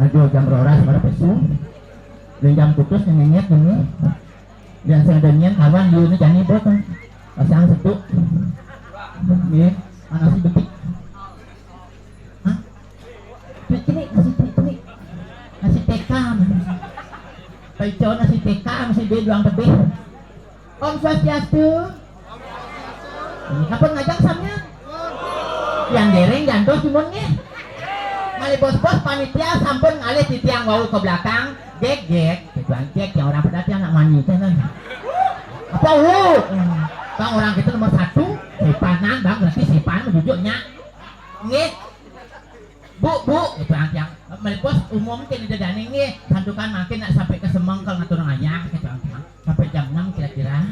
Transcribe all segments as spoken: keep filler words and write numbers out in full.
Aduh, jam rolas pada pesu. Jam putus ngenyet ini. Yang saya dengar kawan, yu ini jani bot, kan. Pasang setuk. Nggih, nasi betik. Hah? Piknik, nasi piknik. Nasi T K, Mas. Paico nasi T K, masih duit doang tebih. Om Swastiastu. Ini kapan ngajak samnya? Yang dereng jantos cuman nih. Malih bos-bos panitia sampun ngalih titiang wau ke belakang. Gek, gek. Kecuali gek yang orang pada tiang nak mani teh kan. Apa, wu? Bang, orang kita nomor satu, sepanan, Bang, berarti sepan menjujuknya. Nggih. Bu, Bu, gitu, yang melipos umum ke di dedane nggih, santukan mangkin nak sampai ke Semeng kalau ngatur ngayah, gitu, yang sampai jam enam kira-kira.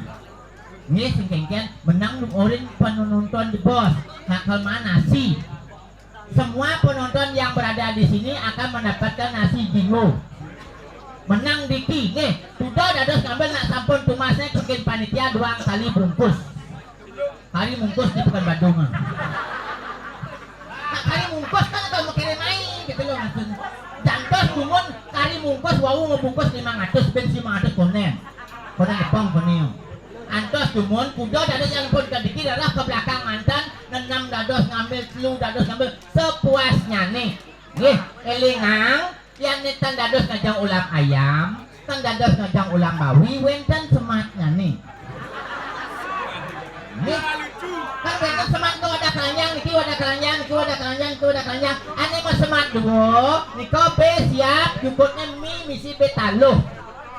Nggih, sing kengken, menang nurin penonton di bos. Nak kalau mana sih? Semua penonton yang berada di sini akan mendapatkan nasi jingo. Menang diki, nggih. Sudah dados ngambil nak sampun tumasnya bikin panitia doang kali bungkus. Kari mungkus di Pekanbaru. Nah, kari mungkus kan atau mikirin main gitu loh maksudnya. Jantos dumun kari mungkus wau ngebungkus lima ratus, ben lima ratus konen. Konen Jepang konen. Antos dumun kuda dari yang pun kediki darah ke belakang mantan, nenam dados ngambil, telu dados ngambil sepuasnya nih. Nggih, elingang. Yan nih tan dados ngajang ulam ayam, tan dados ngajang ulam bawi, wénten sematnya nih. Nih, kan wénten semat ke wadah keranjang, niki wadah keranjang, niki wadah keranjang, niki wadah keranjang. Ane mau semat Ibu, nika bé siap, jukutné mi misi bé taluh.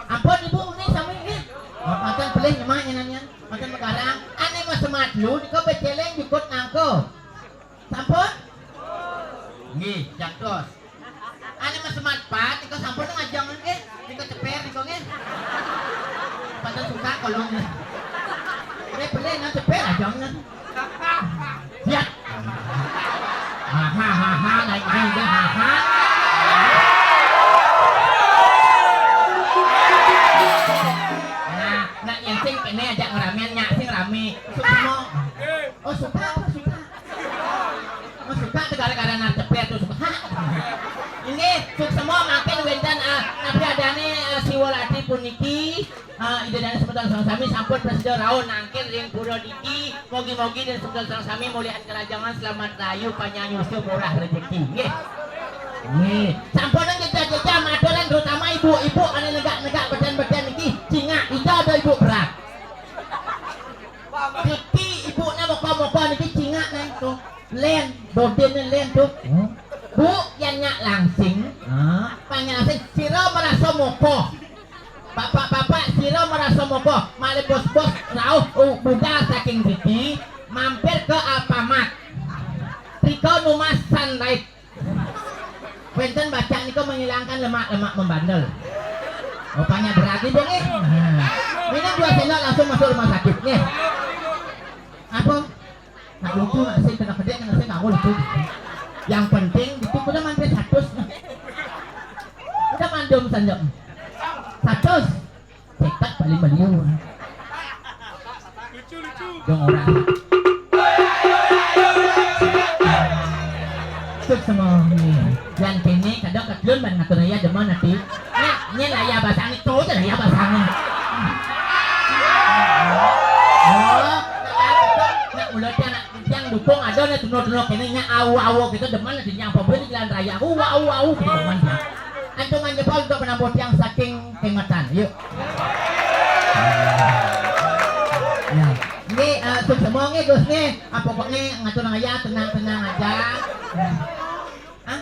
Ampun Ibu, nggih sami nggih. Makan pelih nyemak nyenan nyan. Makan megarang. Ané mah semat lu, nika bé céléng jukut nangko. Sampun? Nggih, jangkos. Ané mah semat pat, nika sampun ngajeng nggih. Nika ceper nika nggih. Pada suka kalau nggih. Nggih pelih nang ceper aja nggih. Siap. Hahaha, naik naik deh, haha. Nah, nak yang sing kene aja ngeramen, nyak sing rame. Sukmo. Oh, suka apa suka? Oh, suka tuh gara-gara nang ceper tuh suka. Ini suksma mangkin wénten, ah, napi adané, ah, siwa latri puniki. Ah, Ida dané semeton sareng sami sampun prasida rauh nangkil ring pura niki. Mugi-mugi ida semeton sareng sami mulihan karajangan selamat rahayu panjang yusa murah rejeki. Nggih. Nggih. Sampun jejak-jejak maturan terutama ibu-ibu ané negak-negak beden-beden niki cingak ida ada ibu berat. Niki ibuné moka-moka niki cingak nang to. Lén, dodéné lén to. Bu, yan nyak langsing. Hah? Pang nyak langsing sira marasa moka. Bapak-bapak, sira marasa moka malih bos-bos rauh, uh, budal saking mriki, mampir ke Alfamart. Rika numbas Sunlight. Wénten bacaan nika menghilangkan lemak-lemak membandel. Rupanya berat ibu nggih. Nah, minum dua sendok langsung masuk rumah sakit nggih. Apa? Nak lucu, nak sing kena kedek, nak sing kanggo lucu. Yang penting itu kuda mampir satus. Kuda mandum sanjak. Satus. Seket paling beliau. Dong orang. Suksma nggih. Yan kéné kadang kedlun ban ngatur ya demen ati. Nya, nya laya basang itu, laya basang. Oh, nak mula tiang nak tiang dukung ada nih tunuk-tunuk ini nya awu-awu gitu demen ati nya apa boleh jalan raya. Awu, awu, awu gitu demen ya. Antungan jempol untuk penampuh tiang saking Kengetan, yuk. Ya. Nggih, eh, suksma nggih Gus nggih. Ah, pokoknya ngatur ngaya tenang-tenang aja. Hah?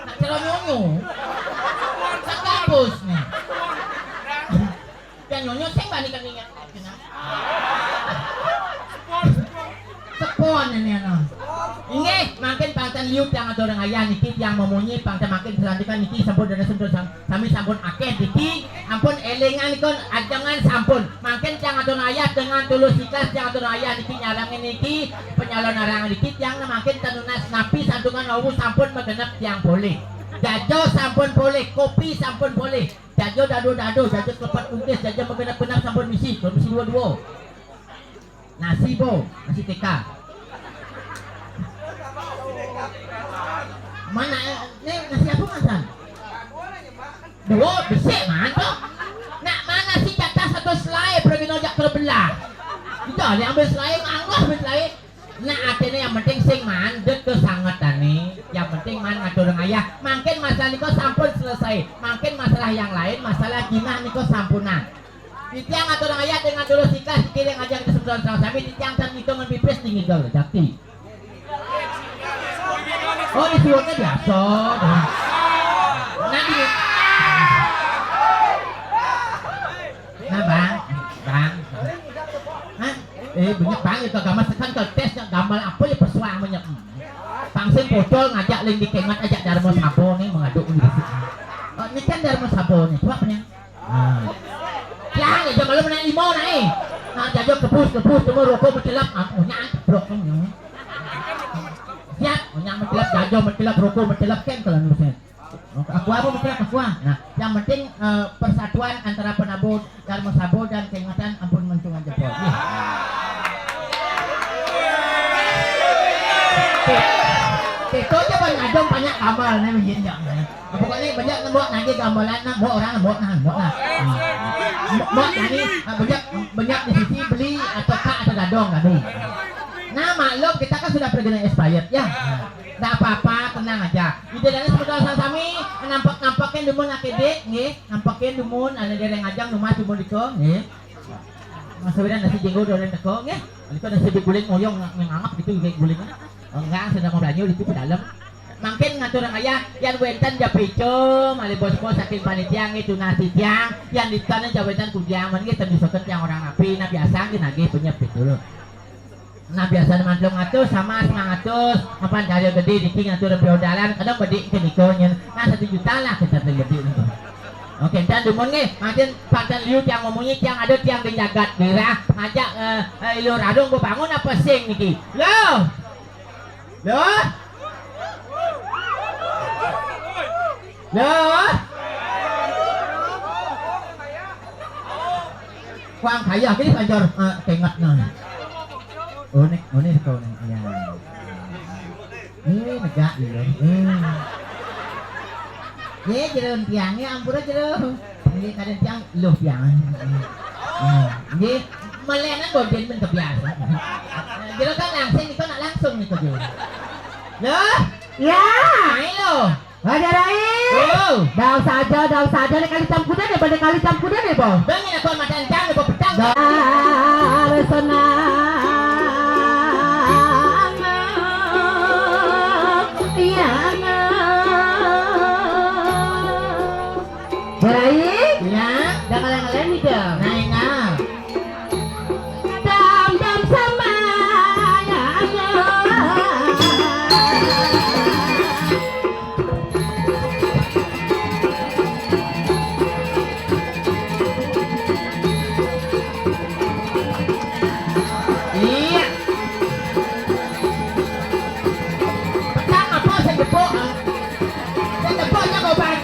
Nak cara nyonyo. Sekapus nih. Yang nyonyo sing bani keningan. Sepon ini ana. Inggih, mangkin pangten liu tiang atur ngayah niki tiang memunyi pangten mangkin selantikan niki sampun dana sampun sam-, sami sampun akeh niki ampun elingan nika ajengan sampun. Mangkin tiang atur ngayah dengan tulus ikhlas tiang atur ngayah niki nyarang niki penyalon narang niki tiang mangkin tenunas napi santungan wau sampun magenep tiang polih. Jajo sampun polih, kopi sampun polih. Jajo dado-dado, jajo klepet ungkis, jajo magenep-genep sampun misi, sampun misi dua-dua. Nasi bo, nasi T K. Mana, eh, ni nasi apa masan? Dua besik mana tu? Nak mana si jatah satu selai pergi nojak terbelah. Kita ni ambil selai, ngangguh ambil selai. Nah, artinya yang penting sing mandek ke sangetane. Yang penting man ngatur ngayah. Mangkin masalah niko sampun selesai. Mangkin masalah yang lain, masalah jinah niko sampunan. Titiang ngatur ngayah dengan tulus ikhlas dikiring aja kita semeton sama sami. Titiang tan ngitung ngan pipis di ngidul jakti. Oh, disuwunnya biasa. Nah, di Nah, Bang, Bang. Hah? Eh, banyak Bang itu gambar sekan ke tes yang gambar apa ya pesuang banyak. Pangsin pocol ngajak ling dikengat ajak Darmo Sabo nih mengadu universitas. Oh, ini kan Darmo Sabo nih, coba punya. Nah. Yang aja malu menang lima naik. Nah, jajo kebus kebus cuma rokok mencelap, ah, punya blok punya. Siap, punya mencelap jajo mencelap rokok mencelap kan kalau nulisnya. Aku apa betul aku ah. Nah, yang penting eh, persatuan antara penabuh Darmo Sabo dan keingetan ampun mentungan jempol. Iya. Kita aja banyak ada banyak gambar nih begini ya. Pokoknya banyak nembok lagi gambaran nah, buat orang nembok nah, nembok nah. Buat ini banyak banyak di sisi beli atau kak atau gadong tadi. Nah maklum kita kan sudah pergi expired ya. Nggak apa-apa, tenang aja. Ida dana semeton sami nampak-nampakin dumun akédik, nggih. Nampakin dumun ana dereng ajang dumas dumun dika, nggih. Mas Wiran nasi jenggo dereng teka, nggih. Nika nasi diguling moyong nga-, ngangap gitu nggih guling. Enggak, sudah mau belanja itu ke dalam. Mangkin ngatur ayah, yang wénten ja picu, malih bos-bos saking panitia nggih tunas titiang, yang ditan ja wénten kudiang, mangkin tendusaken tiang orang api, nah biasa nggih nagih penyep gitu loh. Nah biasa mantlung atus sama sembilan ratus, mapan karya gedé niki ngatur piodalan, kadang bedik ke niko nyen, nah satu juta lah kita beli bedik niku. Oke, dan dumun nggih, mangkin panten liu tiang memunyi, tiang ada tiang di jagat daerah, ngajak eh, eh, Ilu Radung bebangun apa sing niki? Loh, Loh? Loh? Kuang kaya gini pancor eh, kenget no. Unik, unik kau nih. Iya. Eh, negak dulu. Eh. Ye, jero tiangnya ampura jero. Nggih, kadang tiang luh tiang. Nggih, melenan boden men kebiasa. Jero kan langsing niku nak langsung niku jero. Loh? Ya. Ayo. Raja Rai. Oh. Dang saja, dang saja nek kali campuran ya, pada kali campuran ya, Bang. Bang ini aku madan jam niku petang. Dar senang. Iya. Baik. Ya. Dah ngalen-ngalen nih, Dam. Nah, enggak. Dam, dam, sama. Ya, ya. Iya. Petang apa sing tepuk? Sing tepuk ya, Koban.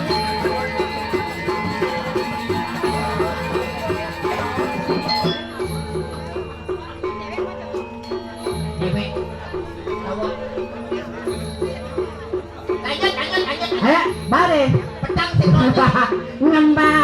Dewek. Lanjut, lanjut, lanjut. Eh, bare. Petang sing ngembang.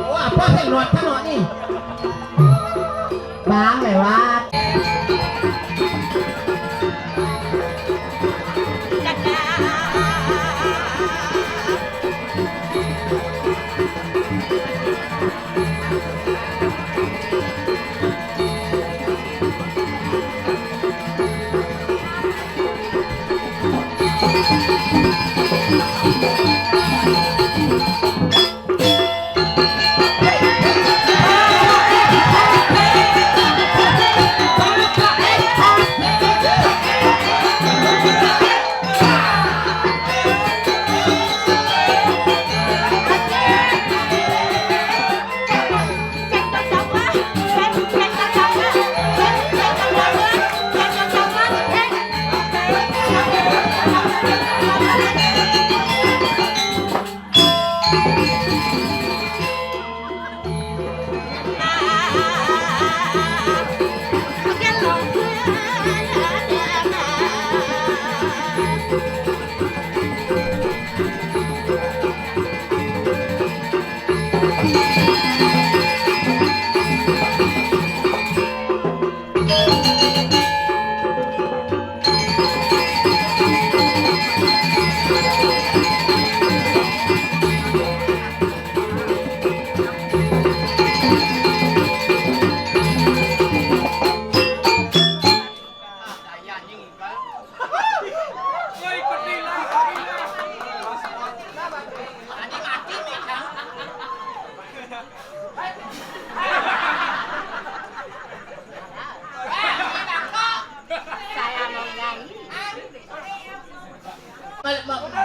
Oh, apa sih luar kan ni? Bang lewat.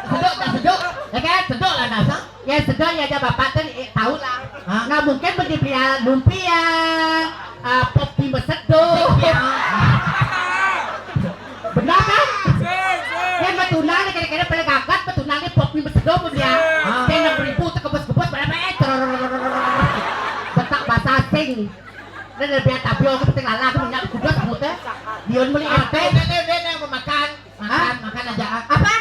Sedok tak sedok? Ya kan, sedok lah nasa. Ya sedok ya aja bapak kan eh, tahu lah. Hah? Nggak mungkin beli beli lumpia, uh, pop bimba sedok. Benar kan? Kan betulan kira-kira paling gagat betulan ini pop bimba sedok beli ya. Kayak enam ribu terkebus-kebus berapa eh? Betak bahasa asing. Dan lebih tapi aku penting lala aku punya kuda sebutnya. Dion beli apa? Ini mau makan. Makan, makan aja. Apa?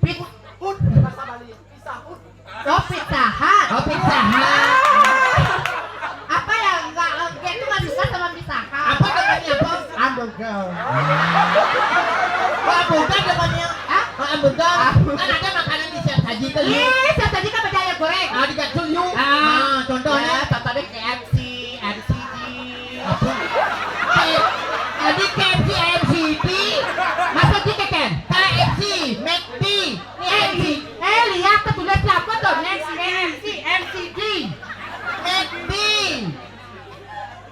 Pit. Hut, bahasa Bali. Pizza Hut. Oh, Pizza Hut. Oh, Pizza Hut. Apa ya? Enggak, dia tuh nggak suka sama Pizza Hut. Hamburger. Hamburger namanya. Hah? Hamburger. Hamburger. Kan ada makanan di siap saji tuh, yuk. Ih, siap saji kan beda ayam goreng. Ah, di Gatsu, yuk. Ah. Ah, contohnya. Ah, contohnya K F C, M C D. Apa? K-, tadi K F C, M C D. Maksudnya keken? K F C, McD, ini M C. Eh, lihat tuh tulis apa tuh? Next, K F C, M C D. McD.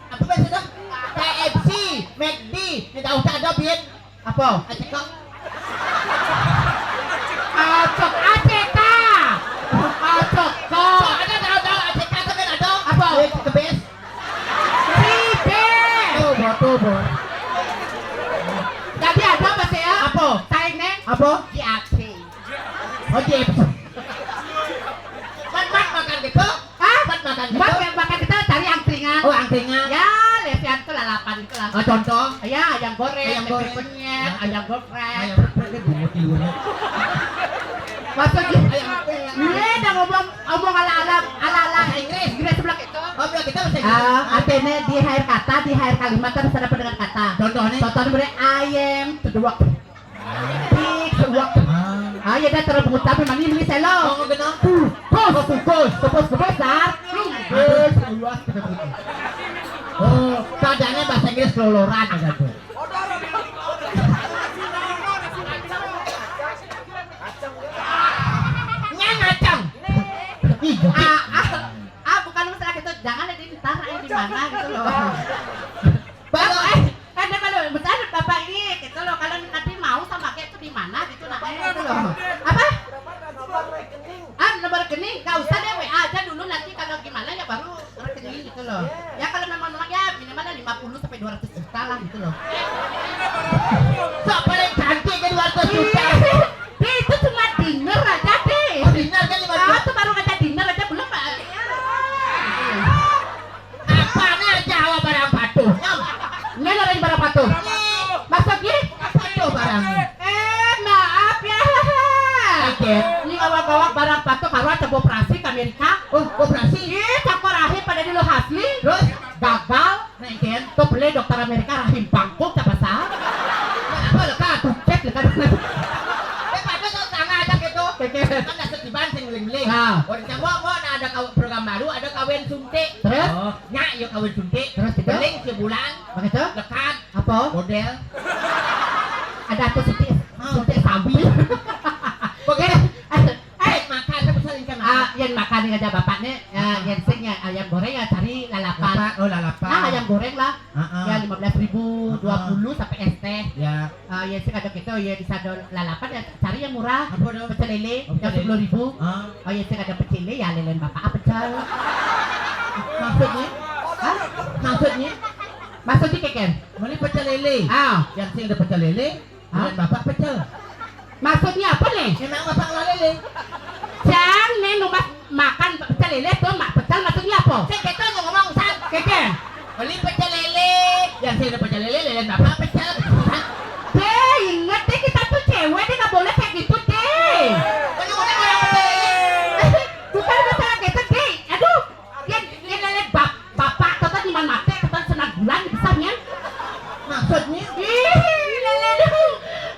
Apa bahasa dah? K F C, McD. Ini tahu tak ada, Bin? Apa? Acekok. Acok, A C K. Acekok. Ada, tahu, tahu, A C K itu kan ada. Apa? Wih, kebes. Ribet. Oh, bodoh, boy. Jadi ada apa sih ya? Apa? Saing, Neng? Apa? J A C. Oh, J A C. Mat, mat, makan gitu? Hah? Mat, makan gitu? Mat, makan kita cari angkringan. Oh, angkringan. Ya, lesian tuh lalapan gitu lah. Oh, contoh? Ya, ayam goreng, ayam tempe goreng. Penyet, ayam geprek. Ayam geprek dia bungut di luarnya. Maksudnya, ayam geprek. Iya, udah ngomong, ngomong ala-ala, ala-ala. Bahasa Inggris. Inggris sebelah itu. Oh, sebelah kita bahasa Inggris. Ah, artinya di akhir kata, di akhir kalimat harus ada pendengar kata. Contohnya? Contohnya, ayam, kedua. Pik, suwak. Ah. Ah, ya dah, terus pengucapan mani ini selo. Oh, kenapa? Kus, kus, kus, kus, kus, dar. Kus, luas, kita begitu. Oh, keadaannya bahasa Inggris keloloran aja tuh. Nyang acang. Ih, gokil. Ah, ah, ah, bukan masalah gitu. Jangan ada di ntar, eh, di mana gitu loh. Baru, eh, kan dia kalau misalnya bapak ini gitu loh, kalau nanti mau sama kayak itu di mana gitu, nah, eh, gitu loh. Apa? Ah, nomor rekening, nggak usah deh, W A aja dulu, nanti kalau gimana ya baru rekening gitu loh. Ya kalau memang, memang ya minimal lima puluh sampai dua ratus juta lah gitu loh. Sok paling cantik ke dua ratus juta. Ih, Dek, itu cuma dinner aja, Dek. Oh, dinner kan lima puluh. Ah, itu baru aja dinner aja belum, Pak. Apane Jawa barang patuh? Nyam. Ini orang barang patuh. Maksudnya? Patuh barangnya. Eh, maaf ya. Oke. Ini awak-awak barang patuh kalau ada operasi ke Amerika. Oh, operasi? Ih, cakor akhir pada dulu asli. Terus? Gagal. Nah, Ken. Tuh beli dokter Amerika rahim bangkok siapa sah? Nah, apa lekat? Tuket lekat. Eh, pada tuh tangga aja gitu. Oke. Kan dasar di banting beling-beling. Nah. Orang cakor mau, mau, nah, ada kau-, program baru, ada kawin suntik. Terus? Oh. Nya, yuk kawin suntik. Terus gitu? Beling sebulan. Begitu? Lekat. Apa? Model. Ada aku suntik, suntik sapi. Pokoknya, eh, eh, makan, tapi saling kan makan. Ah, yang makan ini aja bapak nih, ya, yang sing ya, ayam goreng ya cari lalapan. Lalapan, oh, lalapan. Nah, ayam goreng lah. Heeh. Ya, lima belas ribu, dua puluh sampai es teh. Ya. Ah, ya, sing ada gitu, ya, di sado lalapan ya, cari yang murah. Apa tuh? Pecel lele, oh, yang pecel lele. Sepuluh ribu. Ah. Oh, ya, sing ada pecel lele, ya, lelen bapak, ah, pecel. Maksudnya? Hah? Maksudnya? Maksudnya keken? Meli pecel lele. Ah. Yang sing ada pecel lele, ah, lelen bapak pecel. Maksudnya apa nih? Memang bapak ngelola lele. Jang, nih, nu mas makan pecel lele tuh, mak pecel maksudnya apa? Sing kita ngomong, sang. Keken? Beli pecel lele, yang sini pecel lele, lele apa pecel? Deh, inget deh, kita tuh cewek, deh, nggak boleh kayak gitu, deh. Mana, mana orang pecel lele? Bukan masalah gitu, deh. Aduh, dia, dia lele bap-, bapak, kata di mana mati, kata senang bulan, bisa, ya? Maksudnya? Ih, lele deh.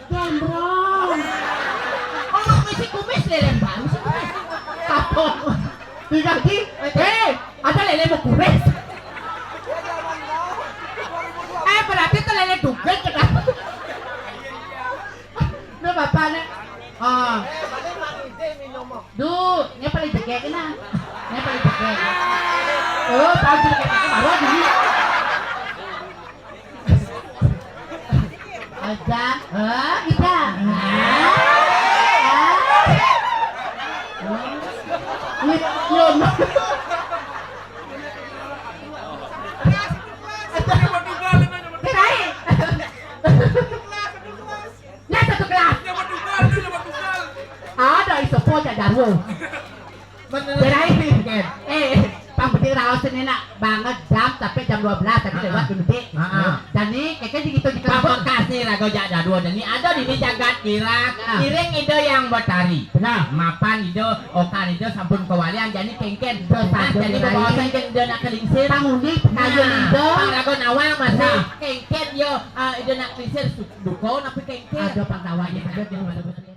Gembrong. Oh, mau ngisi kumis, lele, Mbak, ngisi kumis. Kapok. Diganti, eh, ada lele mau kumis. Eh, berarti itu lele dugel kena. Ini bapak nih. Ah. Duh, ini paling jegek ini. Ini paling jegek. Oh, paling jegek baru dulu. Aja, eh, kita. Wih, yo, no. Tirai. Nah, satu kelas. Ada isopo aja darwo. Bener. Tirai. Eh, pang penting raos ini nak banget jam sampai jam dua belas tadi lewat dulu, Dik. Heeh. Dan nih, kayaknya di gitu di kelas. Pamekasne raga jak dadua deni ada dini jagat kira. Nah. Iring Ida Hyang Betari. Benar. Mapan Ida, okan Ida sampun kawalian jani kengken. Nah, jani bebaosan keng Ida nak kelingsir. Panguni, pekayon Ida. Nah, pang raga nawang masih kengken ya Ah, ida nak klisir su-, duko nak pikir. Ada pantawan, ada pantawan.